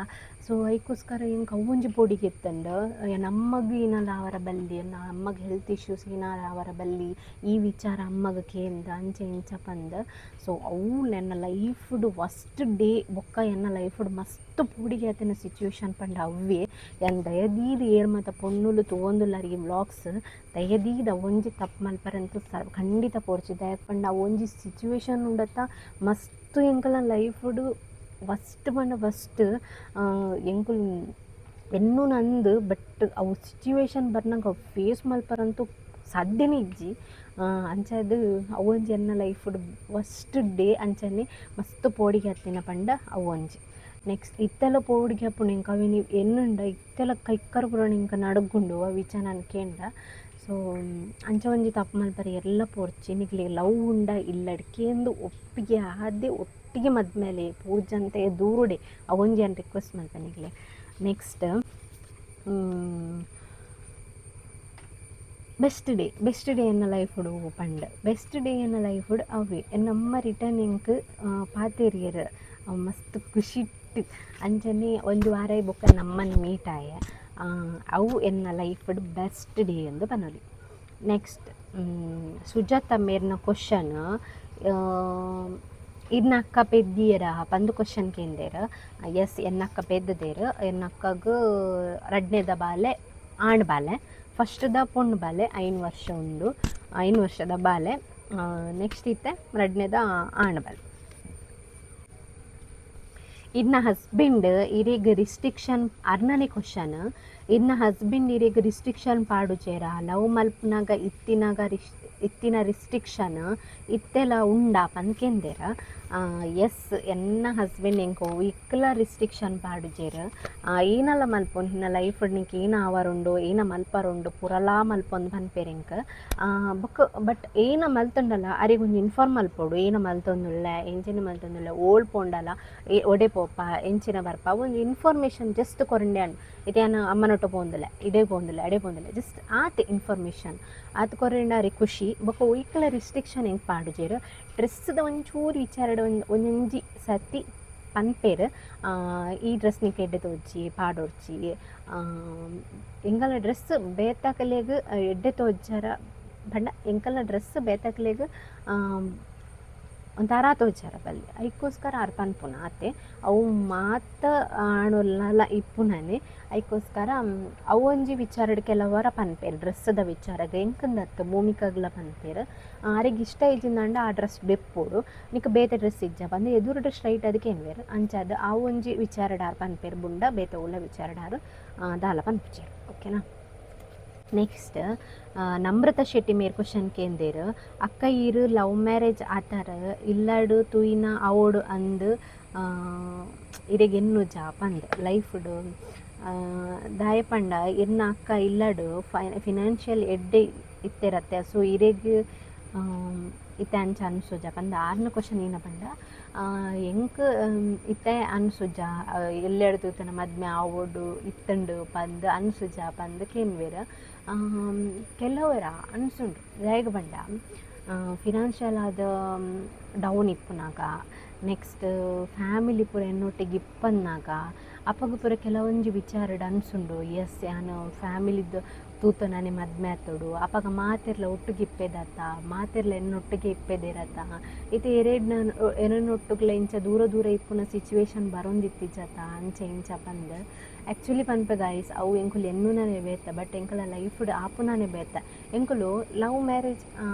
ಸೊ ಐಕೋಸ್ಕರ ಎಂಕ್ ಅವೊಂಜಿ ಪೋಡಿಗೆ ಇತ್ತುಂಡು. ಎನ್ನ ಅಮ್ಮಗ್ ಏನಾಲ ಆವರ ಬಲ್ಲಿ, ಎನ್ನ ಅಮ್ಮಗ್ ಹೆಲ್ತ್ ಇಶ್ಯೂಸ್ ಏನಾರ ಆವರ ಬಲ್ಲಿ, ಈ ವಿಚಾರ ಅಮ್ಮಗ್ ಕೇಂದ್ ಅಂಚ ಇಂಚ ಪಂದ್. ಸೊ ಅವು ಎನ್ನ ಲೈಫ್ಡ್ ವರ್ಸ್ಟ್ ಡೇ. ಬೊಕ್ಕ ಎನ್ನ ಲೈಫ್ಡ್ ಮಸ್ತ್ ಪೋಡಿಗೆ ಆತಿನ ಸಿಚುವೇಶನ್ ಪಂಡ ಅವ್ವೆ. ಯಾನ್ ದಯದೀದ್ ಏರ್ ಮಾತ ಪೊಣ್ಣುಲು ತೂವೊಂದುಲ್ಲರ್ ಈ ವ್ಲಾಗ್ಸ್, ದಯದೀದ್ ಅವೊಂಜಿ ತಪ್ಪು ಮಲ್ಪರಂತ ಖಂಡಿತ ಪೋಡ್ಚಿ. ದಾಯೆ ಪಂಡ ಅವೊಂಜಿ ಸಿಚುವೇಶನ್ ಉಂಡತ್ತ, ಮಸ್ತ್ ಎಂಕಲ್ನ ಲೈಫ್ಡ್ ವರ್ಸ್ಟ್ ಪಂಡ ವರ್ಸ್ಟ್. ಎಂಕುಲು ಎನ್ನುನ ಅಂದ್, ಬಟ್ ಅವು ಸಿಚುವೇಶನ್ ಬರ್ನಗ ಅವು ಫೇಸ್ ಮಲ್ಪರಂತೂ ಸಾಧ್ಯನೇ ಇಜ್ಜಿ. ಅಂಚಾದ್ ಅವೊಂಜಿ ಎನ್ನ ಲೈಫ್ಡ್ ವರ್ಸ್ಟ್ ಡೇ. ಅಂಚನೆ ಮಸ್ತ್ ಪೋಡಿಗೆ ಆತಿನ ಪಂಡ ಅವು ಒಂಜಿ. ನೆಕ್ಸ್ಟ್, ಇತ್ತೆಲ ಪೋಡಿಗೆ ಆಪುಂಡು ಎಂಕ್ ಅವೆನ್ ಎನ್ನುಂಡ. ಇತ್ತೆಲ ಕೈಕಾರ್ ಪೂರ ಎಂಕ್ ನಡುಗುಂಡು ಆ ವಿಚಾರನ್ ಕೇಂಡ. ಸೊ ಅಂಚ ಒಂಜಿ ತಪ್ಪು ಮಲ್ಪರೆ ಏರ್ಲ ಪೋಡ್ಚಿ. ನಿಕ್ಲೆಗ್ ಲವ್ ಉಂಡ ಇಲ್ಲಡ್ ಕೇಂದ್ ಒಪ್ಪಿಗೆ ಆದ್ ಒಟ್ಟಿಗೆ ಮದ್ಮೆ ಆಲೆ, ಪೂಜಂತೆ ದೂರುಡೆ. ಅವೊಂಜಿ ಯಾನ್ ರಿಕ್ವೆಸ್ಟ್ ಮಲ್ಪೆ ನಿಕ್ಲೆ. Next, best day. Best day ಎನ್ನ ಲೈಫುಡು ಪಂಡ, ಬೆಸ್ಟ್ ಡೇ ಎನ್ನ ಲೈಫುಡು ಅವ್ವೆ, ಎನ್ನಮ್ಮ ರಿಟರ್ನ್ ಎಂಕ್ ಪಾತೆರಿಯೆರ್ ಮಸ್ತ್ ಖುಷಿಟ್. ಅಂಚನೆ ಒಂಜಿ ವಾರ ಬೊಕ್ಕ ನಮ್ಮನ್ ಮೀಟ್ ಆಯೆ. ಅವು ಎನ್ನ ಲೈಫ್ಡ್ ಬೆಸ್ಟ್ ಡೇ ಎಂದು ಪನೊಲಿ. ನೆಕ್ಸ್ಟ್, ಸುಜಾತ ಮೇರ್ನ ಕ್ವಶನ್, ಇರ್ನ ಅಕ್ಕ ಪೆದ್ದಿಯರ ಪಂದ್ ಕ್ವಶನ್ ಕೇಂದೇರ್. ಎಸ್, ಎನ್ನ ಅಕ್ಕ ಪೆದ್ದುದೆರ್. ಎನ್ನ ಅಕ್ಕಗ್ ರಡ್ಡನೇದ ಬಾಲೆ ಆಣ್ ಬಾಲೆ, ಫಸ್ಟ್ದ ಪೊಣ್ಣು ಬಾಲೆ. 5 ವರ್ಷ ಉಂಡು, 5 ವರ್ಷದ ಬಾಲೆ. ನೆಕ್ಸ್ಟ್ ಇತ್ತೆ ರಡ್ಡನೇದ ಆಣ್ ಬಾಲೆ. ಇರ್ನ ಹಸ್ಬೆಂಡ್ ಇರೆಗ್ ರಿಸ್ಟ್ರಿಕ್ಷನ್, ಆರ್ನನೇ ಕ್ವಶನ್, ಇರ್ನ ಹಸ್ಬೆಂಡ್ ಇರೆಗ್ ರಿಸ್ಟ್ರಿಕ್ಷನ್ ಪಾಡುಜೆರಾ? ಲವ್ ಮಲ್ಪುನಗ ಇತ್ತಿನಾಗ ಇತ್ತಿನ ರಿಸ್ಟ್ರಿಕ್ಷನ್ ಇತ್ತೆಲ ಉಂಡಾ ಪಂದ್ ಕೇಂದೆರ್. ಎಸ್, ಎನ್ನ ಹಸ್ಬೆಂಡ್ ಎಂಕ್ ಒಯ್ಕ್ಲ ರಿಸ್ಟ್ರಿಕ್ಷನ್ ಪಾಡುಜೆರ್. ಏನಲ ಮಲ್ಪೊನ್, ನಿನ್ನ ಲೈಫ್ ನಿಂಕ್ ಏನ ಆವರುಂಡು, ಏನ ಮಲ್ಪರುಂಡು, ಪೂರಲಾ ಮಲ್ಪೊಂದು ಪನ್ಪೆರ್ ಎಂಕ್. ಬೊಕ್ಕ ಬಟ್ ಏನ ಮಲ್ತುಂಡಲ ಅರೆಗ್ ಒಂಜಿ ಇನ್ಫಾರ್ಮ್ ಮಲ್ಪೊಡು. ಏನ ಮಲ್ತೊಂದುಲ್ಲೆ, ಎಂಚಿನ ಮಲ್ತೊಂದುಲ್ಲೆ, ಓಲ್ ಪೋಂಡಲ, ಒಡೆ ಪೋಪ, ಎಂಚಿನ ಬರ್ಪ, ಒಂಜಿ ಇನ್ಫಾರ್ಮೇಷನ್ ಜಸ್ಟ್ ಕೊರಂಡೆ ಆಂಡ್. ಇತ್ತೆ ಯಾನ್ ಅಮ್ಮನೊಟ್ಟು ಪೋವೊಂದುಲ್ಲೆ, ಇಡೆ ಪೋವೊಂದುಲ್ಲೆ, ಅಡೆ ಪೋವೊಂದುಲ್ಲೆ, ಜಸ್ಟ್ ಆತ್ ಇನ್ಫಾರ್ಮೇಷನ್ ಆತ್ ಕೊರಂಡ ಅರೆಗ್ ಖುಷಿ. ಬೊಕ್ಕ ಒಯ್ಕ್ಲ ರಿಸ್ಟ್ರಿಕ್ಷನ್ ಎಂಕ್ ಪಾಡುಜೆರ್. ಡ್ರೆಸ್ದ ಒಂಚೂರು ವಿಚಾರಡ್ ಒಂಜಿ ಒಂಜೊಂಜಿ ಸರ್ತಿ ಪನ್ಪೆರ್, ಈ ಡ್ರೆಸ್ ನಿಕ್ಕ್ ಎಡ್ಡೆ ತೋಜಿ, ಪಾಡೊಡ್ಚಿ. ಎಂಕಲ್ನ ಡ್ರೆಸ್ ಬೇತಕಲೆಗ್ ಎಡ್ಡೆ ತೋಜರ ಪಂಡ, ಎಂಕಲ್ನ ಡ್ರೆಸ್ ಬೇತಕ್ಲೆಗ್ ಒಂಥರ ತೋಜರ ಬಲ್ಲಿ, ಐಕೋಸ್ಕರ ಆರ್ ಪನ್ಪುನ ಆತೆ. ಅವು ಮಾತ ಆಣುಲ್ಲಲ ಇಪ್ಪುನನೆ. ಐಕೋಸ್ಕರ ಅವು ಒಂಜಿ ವಿಚಾರಡ್ ಕೆಲವರ ಪನ್ಪೆರ್ ಡ್ರೆಸ್ದ ವಿಚಾರಗ್. ಎಂಕಂದತ್ತ್, ಭೂಮಿಕಾಗ್ಲ ಪನ್ಪೆರ್. ಆರೆಗ್ ಇಷ್ಟ ಇಜ್ಜಿಂದಂಡ ಆ ಡ್ರೆಸ್ ದೆಪ್ಪೊಡು, ನಿಕ್ಕ್ ಬೇತೆ ಡ್ರೆಸ್ ಇಜ್ಜ ಪಂದ್ ಎದುರುಡು ಸ್ಟ್ರೈಟ್ ಆದ್ ಕೇನ್ವೆರ್. ಅಂಚಾದ್ ಆ ಒಂಜಿ ವಿಚಾರಡ್ ಆರ್ ಪನ್ಪೆರ್. ಬುಂಡ ಬೇತೆ ಒವ್ಲ ವಿಚಾರಡ್ ಆರ್ ದಾಲ ಪನ್ಪುಜೆರ್, ಓಕೆನಾ? ನೆಕ್ಸ್ಟ್, ನಮ್ರತಾ ಶೆಟ್ಟಿ ಮೇರ್ ಕ್ವಶನ್ ಕೇಂದೆರ್. ಅಕ್ಕ, ಈರ್ ಲವ್ ಮ್ಯಾರೇಜ್ ಆತಾರ, ಇಲ್ಲಡ್ ತೂಯಿನ ಆವೊಡು ಅಂದ್ ಇರೆಗ್ ಎನ್ನುಜ ಪಂದ್ ಲೈಫ್ಡ್? ದಾಯೆ ಪಂಡ ಇರ್ನ ಅಕ್ಕ ಇಲ್ಲಡ್ ಫಿನಾನ್ಷಿಯಲ್ ಎಡ್ಡೆ ಇತ್ತೆರತ್ತೆ, ಸೊ ಇರೆಗ್ ಇತ್ತೆ ಅಂಚ ಅನ್ಸುಜ ಪಂದ್. ಆರ್ನ ಕ್ವಶನ್ ಏನ ಪಂಡ, ಎಂಕ್ ಇತ್ತೆ ಅನ್ಸುಜ, ಎಲ್ಲೆಡ್ ತೂತನ ಮದ್ಮೆ ಆವೊಡು ಇತ್ತುಂಡು ಪಂದ್ ಅನ್ಸುಜ ಪಂದ್ ಕೇನ್ವೆರ್. ಕೆಲವರ ಅನ್ಸುಂಡು. ದಾಯೆಗ್ ಪಂಡ ಫಿನಾನ್ಷಿಯಲ್ ಆದ್ ಡೌನ್ ಇಪ್ಪುನಗ, ನೆಕ್ಸ್ಟ್ ಫ್ಯಾಮಿಲಿ ಪೂರ ಎನ್ನೊಟ್ಟಿಗೆ ಇಪ್ಪನ್ನಾಗ, ಅಪಗ ಪೂರ ಕೆಲವೊಂಜಿ ವಿಚಾರಡ್ ಅನ್ಸುಂಡು, ಎಸ್, ಯಾನ್ ಫ್ಯಾಮಿಲಿದ ತೂತೊನನೆ ಮದ್ಮೆ ಆತೊಡು. ಅಪಗ ಮಾತೆರ್ಲ ಒಟ್ಟುಗೆ ಇಪ್ಪೆದತ್ತ, ಮಾತೆರ್ಲ ಎನ್ನೊಟ್ಟಿಗೆ ಇಪ್ಪೆದಿರತ್ತ. ಇತ್ತೆ ಎರೆಡ್ನ ಎನನೊಟ್ಟುಗ್ಲ ಇಂಚ ದೂರ ದೂರ ಇಪ್ಪುನ ಸಿಚುವೇಶನ್ ಬರೊಂದಿತ್ತಿಜತ, ಅಂಚ ಇಂಚ ಪಂದ್. ಆ್ಯಕ್ಚುಲಿ ಪನ್ಪೆ ಗಾಯ್ಸ್, ಅವು ಎಂಕುಲು ಎನ್ನುನನೆ ಬೇತೆ, ಬಟ್ ಎಂಕಲ ಲೈಫ್ಡ್ ಆಪುನನೆ ಬೇತೆ. ಎಂಕುಲು ಲವ್ ಮ್ಯಾರೇಜ್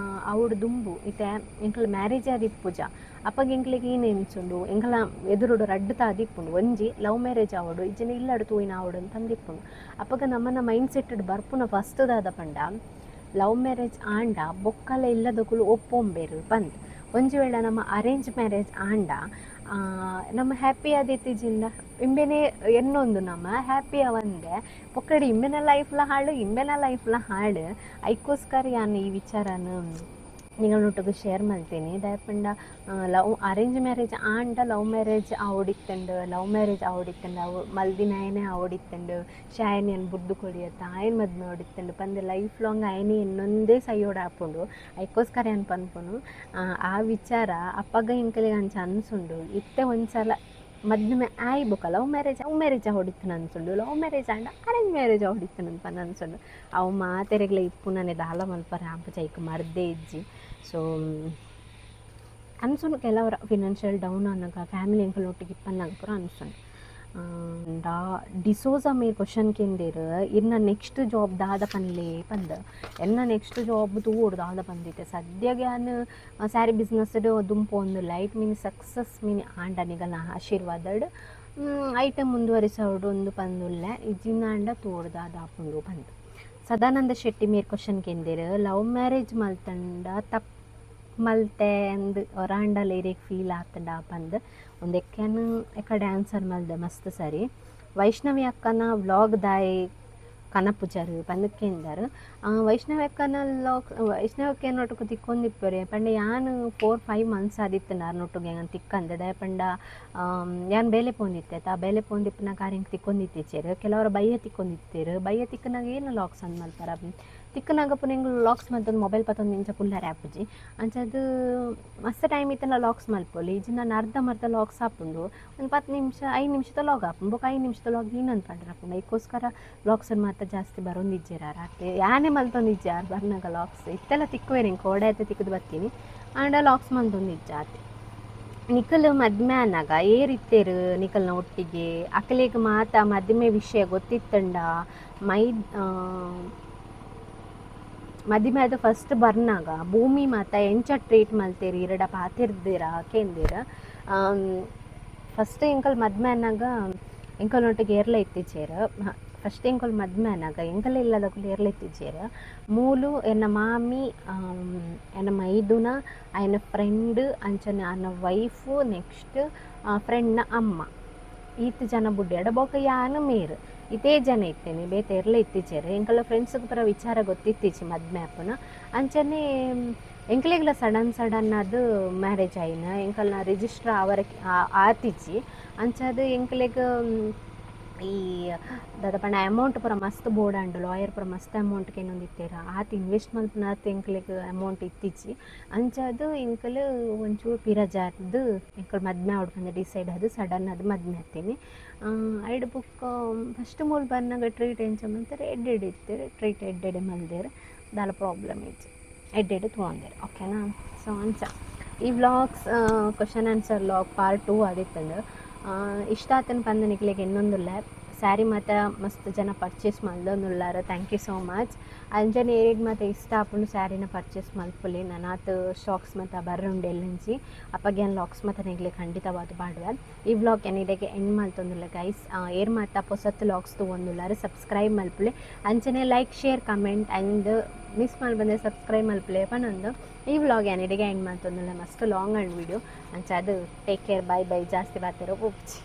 ಆವೊಡು ದುಂಬು, ಇತ್ತೆ ಎಂಕುಲು ಮ್ಯಾರೇಜ್ ಆದಿಪ್ಪುಜ. ಅಪಗ ಎಂಕ್ಲೆಗ್ ಏನ್ ಎನ್ಸುಂಡು? ಎಂಕಲ ಎದುರುಡು ರಡ್ಡ್ ತಾದಿ ಇಪ್ಪುಂಡು. ಒಂಜಿ ಲವ್ ಮ್ಯಾರೇಜ್ ಆವೊಡು, ಇಜ್ಜಿಂಡ ಇಲ್ಲಡ್ ತೂಯಿನ ಆವೊಡು ಅಂತಂದು ಇಪ್ಪುಂಡು. ಅಪಗ ನಮ್ಮನ ಮೈಂಡ್ ಸೆಟ್ ಬರ್ಪುನ ಫಸ್ಟ್ ದಾದ ಪಂಡ, ಲವ್ ಮ್ಯಾರೇಜ್ ಆಂಡ ಬೊಕ್ಕಲ ಇಲ್ಲದಕುಲು ಒಪ್ಪೊಂಬೆರು ಪಂದ್. ಒಂಜಿ ವೇಳೆ ನಮ್ಮ ಅರೇಂಜ್ ಮ್ಯಾರೇಜ್ ಆಂಡ ನಮ್ಮ ಹ್ಯಾಪಿ ಆದಿತ್ತಿಜಿಂದ ಇಂಬೆನೆ ಎನ್ನೊಂದು ನಮ್ಮ ಹ್ಯಾಪಿ ಅವಂದೆ ಪೊಕ್ಕಡೆ ಇಂಬೆನ ಲೈಫ್ಲ ಹಾಳು, ಇಂಬೆನ ಲೈಫ್ಲ ಹಾಳು. ಐಕೋಸ್ಕರ ಯಾನ್ ಈ ವಿಚಾರನ ನಿಗಳೊಟ್ಟುಗು ಶೇರ್ ಮಲ್ತೀನಿ. ದಾಯೆ ಪಂಡ ಲವ್ ಅರೇಂಜ್ ಮ್ಯಾರೇಜ್ ಆಂಡ ಲವ್ ಮ್ಯಾರೇಜ್ ಆವೊಡಿತ್ತಂಡ್, ಲವ್ ಮ್ಯಾರೇಜ್ ಆವೊಡಿತ್ತಂಡ್, ಅವು ಮಲ್ದಿನಾಯನೇ ಆವೊಡಿತ್ತಂಡ್, ಶಾಯನ್ ಯಾನ್ ಬುಡ್ದು ಕೊರಿಯತ್ತ, ಆಯನ್ ಮದ್ಮೆ ಆವೊಡಿತ್ತಂಡ್ ಪಂದ್ ಲೈಫ್ ಲಾಂಗ್ ಆಯನೇ ಎನ್ನೊಂದೇ ಸೈಯೊಡಾಪುಂಡು. ಐಕೋಸ್ಕರ ಯಾನ್ ಪನ್ಪುನು. ಆ ವಿಚಾರ ಅಪಗ ಎಂಕಲೆಗ್ ಅಂಚ ಅನ್ಸುಂಡು. ಇತ್ತೆ ಒಂದ್ಸಲ ಮದ್ಮೆ ಆಯಿ ಬೊಕ್ಕ ಲವ್ ಮ್ಯಾರೇಜ್, ಲವ್ ಮ್ಯಾರೇಜ್ ಆವೊಡಿತ್ತಂಡ್ ಅನ್ಸುಂಡು, ಲವ್ ಮ್ಯಾರೇಜ್ ಆಂಡ ಅರೇಂಜ್ ಮ್ಯಾರೇಜ್ ಆವೊಡಿತ್ತಂಡ್ ಪಂದ್ ಅನ್ಸುಂಡು. ಅವು ಮಾತೆರೆಗ್ಲ ಇಪ್ಪುನನೆ, ದಾಲ ಮಲ್ಪರೆ ಆಪುಜಿ, ಐಕ್ ಮರ್ದೇ ಇಜ್ಜಿ. ಸೊ ಅನ್ಸುಂಡು, ಕೆಲವರ ಫಿನಾನ್ಷಿಯಲ್ ಡೌನ್ ಆನಗ, ಫ್ಯಾಮಿಲಿ ಎಂಕಲ್ನೊಟ್ಟಿಗೆ ಇಪ್ಪನ್ನಗ ಪೂರ ಅನ್ಸುಂಡು. ಡಾ ಡಿಸೋಜಾ ಮೇರ್ ಕ್ವಶನ್ ಕೇಂದೇರ್, ಇರ್ನ ನೆಕ್ಸ್ಟ್ ಜಾಬ್ ದಾದ ಪನ್ಲೆ ಪಂದ್. ಎನ್ನ ನೆಕ್ಸ್ಟ್ ಜಾಬ್ ತೂವೊಡು ದಾದ ಪಂದಿತ್ತೆ. ಸದ್ಯಗೆ ಯಾನ್ ಸ್ಯಾರಿ ಬಿಸ್ನೆಸ್ ದುಂಪೊಂದುಲ್ಲ. ಐಟ್ ಮಿನಿ ಸಕ್ಸಸ್ ಮಿನಿ ಆಂಡ ನಿಗಲ್ನ ಆಶೀರ್ವಾದಡ್ ಐಟಮ್ ಮುಂದುವರಿಸೋಡು ಒಂದು ಪಂದುಲ್ಲೆ. ಇಜ್ಜಿಂದಾಂಡ ತೂವೊಡು ದಾದ ಆಪುಂಡು ಪಂದ್. ಸದಾನಂದ ಶೆಟ್ಟಿ ಮೇರ್ ಕ್ವಶನ್ ಕೇಂದೇರ್, ಲವ್ ಮ್ಯಾರೇಜ್ ಮಲ್ತಂಡ ತಪ್ಪು ಮಲ್ತೆ ಅಂದ್ ಒರಾಂಡಲ ಇರೆಗ್ ಫೀಲ್ ಆತುಂಡ ಪಂದ್. ಉಂದೆಕ್ಕೆನ್ ಎಕಡೆ ಆನ್ಸರ್ ಮಲ್ದೆ ಮಸ್ತ್ ಸರಿ. ವೈಷ್ಣವಿ ಅಕ್ಕನ ವ್ಲಾಗ್ ದಾಯೆ ಕನಪುಜರ್ ಪಂದ್ ಕೇಂದರ್. ವೈಷ್ಣವಿ ಅಕ್ಕನ ವ್ಲಾಗ್, ವೈಷ್ಣವಿ ಅಕ್ಕನೊಟ್ಟುಗು ತಿಕ್ಕೊಂದಿಪ್ಪೆರೆ ಪಂಡ ಯಾನ್ 4-5 ಮಂತ್ಸ್ ಆದಿತ್ತುಂಡು ಆರ್ನೊಟ್ಟುಗು ಎಂಕ್ ತಿಕ್ಕಂದೆ. ದಾಯೆ ಪಂಡ ಯಾನ್ ಬೇಲೆ ಪೋಂದಿತ್ತೆ ಆ ಬೇಲೆ ಪೋಂದಿಪ್ಪುನಗ ಆರ್ ಎಂಕ್ ತಿಕ್ಕೊಂದಿತ್ತಿಜ್ಜೆರ್. ಕೆಲವರ ಬಯ್ಯ ತಿಕ್ಕೊಂದಿತ್ತೆರ್. ಬಯ್ಯ ತಿಕ್ಕುನಗ ಏನು ವ್ಲಾಗ್ಸ್ ಅಂದ್ ಮಲ್ಪರ? ತಿಕ್ಕುನಗ ಪುನ ಎಂಕ್ ವ್ಲಾಗ್ಸ್ ಮಲ್ತೊಂದು ಮೊಬೈಲ್ ಪತ್ತೊಂದು ಇಂಚ ಕುಲ್ಲರೆ ಆಪುಜಿ. ಅಂಚಾದ್ ಮಸ್ತ್ ಟೈಮ್ ಇತ್ತ್ಂಡ ವ್ಲಾಗ್ಸ್ ಮಲ್ಪೊಲಿ. ಇಜ್ಜಿಂಡ ಅರ್ಧ ಮರ್ಧ ವ್ಲಾಗ್ಸ್ ಆಪುಂಡು. ಒಂದು 10 ನಿಮಿಷ, 5 ನಿಮಿಷದ ವ್ಲಾಗ್ ಆಪುಂಡು. ಬೊಕ 5 ನಿಮಿಷದ ವ್ಲಾಗ್ ಇನ್ನೊಂದು ಪಂಡ್ರೆ ಆಪುಂಡು. ಐಕೋಸ್ಕರ ವ್ಲಾಗ್ಸ್ ಮಾತ ಜಾಸ್ತಿ ಬರೊಂದಿಜ್ಜೆರ್ ಆರ್ ಅತ್ತೆ. ಯಾನೇ ಮಲ್ತೊಂದಿಜ್ಜೆ ಆರ್ ಬರ್ನಗ ವ್ಲಾಗ್ಸ್. ಇತ್ತೆಲ್ಲ ತಿಕ್ಕುವೆರ್, ಎಂಕ್ ಓಡೆ ಆತೆ ತಿಕ್ಕುದು ಬತ್ತೀನಿ. ಆಂಡ ವ್ಲಾಗ್ಸ್ ಮಲ್ತೊಂದಿಜ್ಜ ಆತೆ. ನಿಕಲ್ ಮದ್ಮೆ ಆನಗ ಏರಿತ್ತೆರ್ ನಿಕಲ್ನ ಒಟ್ಟಿಗೆ? ಅಕಲೆಗ್ ಮಾತ ಮದಿಮೆ ವಿಷಯ ಗೊತ್ತಿತ್ತಂಡ? ಮೈ ಮದಿಮೆ ಆದ್ ಫಸ್ಟ್ ಬರ್ನಾಗ ಭೂಮಿ ಮಾತ ಎಂಚ ಟ್ರೀಟ್ ಮಲ್ತೆರ್? ಇರೆಡ ಪಾತೆರ್ದಿರ ಕೇಂದೆರ್. ಫಸ್ಟ್ ಎಂಕಲ್ ಮದ್ಮೆ ಆನಗ ಎಂಕಲ್ನೊಟ್ಟಿಗೆ ಏರ್ಲ ಇತ್ತಿಜ್ಜೆರ್. ಫಸ್ಟ್ ಎಂಕುಲು ಮದ್ಮೆ ಆನಗ ಎಂಕಲ್ ಇಲ್ಲದಕುಲು ಏರ್ಲ ಇತ್ತಿಜ್ಜೆರ್. ಮೂಲು ಎನ್ನ ಮಾಮಿ, ಎನ್ನ ಮೈದುನ, ಅಯನ ಫ್ರೆಂಡ್, ಅಂಚನೆ ಆರ್ನ ವೈಫ್, ನೆಕ್ಸ್ಟ್ ಫ್ರೆಂಡ್ನ ಅಮ್ಮ, ಈತ್ ಜನ ಬುಡ್ಯಡ ಬೊಕ ಯಾನ್, ಮೇರ್, ಇತೇ ಜನ ಇತ್ತೇನೆ. ಬೇತೆ ಏರ್ಲ ಇತ್ತಿಜ್ಜೆರ್. ಎಂಕಲ್ನ ಫ್ರೆಂಡ್ಸ್ಗ್ ಪೂರ ವಿಚಾರ ಗೊತ್ತಿತ್ತಿಜ್ಜಿ ಮದ್ಮೆ ಆಪುನ. ಅಂಚನೆ ಎಂಕ್ಲೆಗ್ಲ ಸಡನ್ ಸಡನ್ ಆದ್ ಮ್ಯಾರೇಜ್ ಆಯಿನ. ಎಂಕಲ್ನ ರಿಜಿಸ್ಟರ್ ಆವರೆ ಆತಿಜ್ಜಿ. ಅಂಚಾದ್ ಎಂಕ್ಲೆಗ್ ಈ ದಾದ ಪಂಡ ಅಮೌಂಟ್ ಪೂರ ಮಸ್ತ್ ಬೋಡಾಂಡ್. ಲಾಯರ್ ಪೂರ ಮಸ್ತ್ ಅಮೌಂಟ್ ಕೇನೊಂದಿತ್ತೆರ್. ಆತ್ ಇನ್ವೆಸ್ಟ್ ಮಲ್ಪುನಾತ್ ಎಂಕ್ಲೆಗ್ ಅಮೌಂಟ್ ಇತ್ತಿಜ್ಜಿ. ಅಂಚಾದ್ ಎಂಕುಲು ಒಂಚೂರು ಪಿರ ಜಾರ್ದ್ ಎಂಕುಲು ಮದ್ಮೆ ಆವೊಡು ಪಂದ್ ಡಿಸೈಡ್ ಆದ್ ಸಡನ್ ಆದ್ ಮದ್ಮೆ ಆತಿನಿ. ಐಡ್ ಬೊಕ್ಕ ಫಸ್ಟ್ ಮೂಲು ಬನ್ನಗ ಟ್ರೀಟ್ ಎಂಚ ಮಲ್ತೆರ್, ಎಡ್ಡೆ ಇತ್ತೆರ್. ಟ್ರೀಟ್ ಎಡ್ಡೆ ಮಲ್ದೆರ್. ದಾಲ ಪ್ರಾಬ್ಲಮ್ ಇಜ್ಜಿ, ಎಡ್ಡೆ ತೂವೊಂದೆರ್. ಓಕೆನಾ? ಸೊ ಅಂಚ ಈ vlogs question answer vlog part 2 ಆದಿತ್ತಂಡು. ಇಷ್ಟ ಆತನ ಪಂದ್ ನಿಕ್ಲೆಗ್ ಎನ್ನೊಂದುಲ್ಲೆ. ಸ್ಯಾರಿ ಮಾತ ಮಸ್ತ್ ಜನ purchase ಮಲ್ದೊಂದುಲ್ಲಾರ್. Thank you so much. ಅಂಚನೆ ಏರೆಗ್ ಮಾತ ಇಷ್ಟ ಆಪುಂಡು ಸ್ಯಾರಿನ ಪರ್ಚೇಸ್ ಮಲ್ಪೊಲಿ. ನನಾತ್ ಸ್ಟಾಕ್ಸ್ ಮಾತ ಬರ್ರುಂಡು ಎಲ್ಲಂಚಿ. ಅಪಗ ಯಾನ್ ವ್ಲಾಗ್ಸ್ ಮಾತ ನಿಕ್ಲೆಗ್ ಖಂಡಿತವಾದ್ ಪಾಡುವೆ. ಈ ವ್ಲಾಗ್ ಯಾನ್ ಇಡೆಗೆ ಎಂಡ್ ಮಲ್ತೊಂದುಲ್ಲೆ ಗೈಸ್. ಏರ್ ಮಾತ ಪೊಸತ್ ವ್ಲಾಗ್ಸ್ ತೂವೊಂದುಲ್ಲಾರ್, ಸಬ್ಸ್ಕ್ರೈಬ್ ಮಲ್ಪುಲೆ. ಅಂಚನೆ like, share, comment and miss ಮಲ್ಪಂದೆ ಸಬ್ಸ್ಕ್ರೈಬ್ ಮಲ್ಪುಲೆ ಪನೊಂದು ಈ ವ್ಲಾಗ್ ಯಾನ್ ಇಡೆಗೆ ಎಂಡ್ ಮಲ್ತೊಂದುಲ್ಲೆ. ಮಸ್ತ್ ಲಾಂಗ್ ಆಂಡ್ ವಿಡಿಯೋ. ಅಂಚಾದ್ ಟೇಕ್ ಕೇರ್, ಬೈ ಬೈ. ಜಾಸ್ತಿ ಪಾತೆರ ಪೋಪುಜಿ.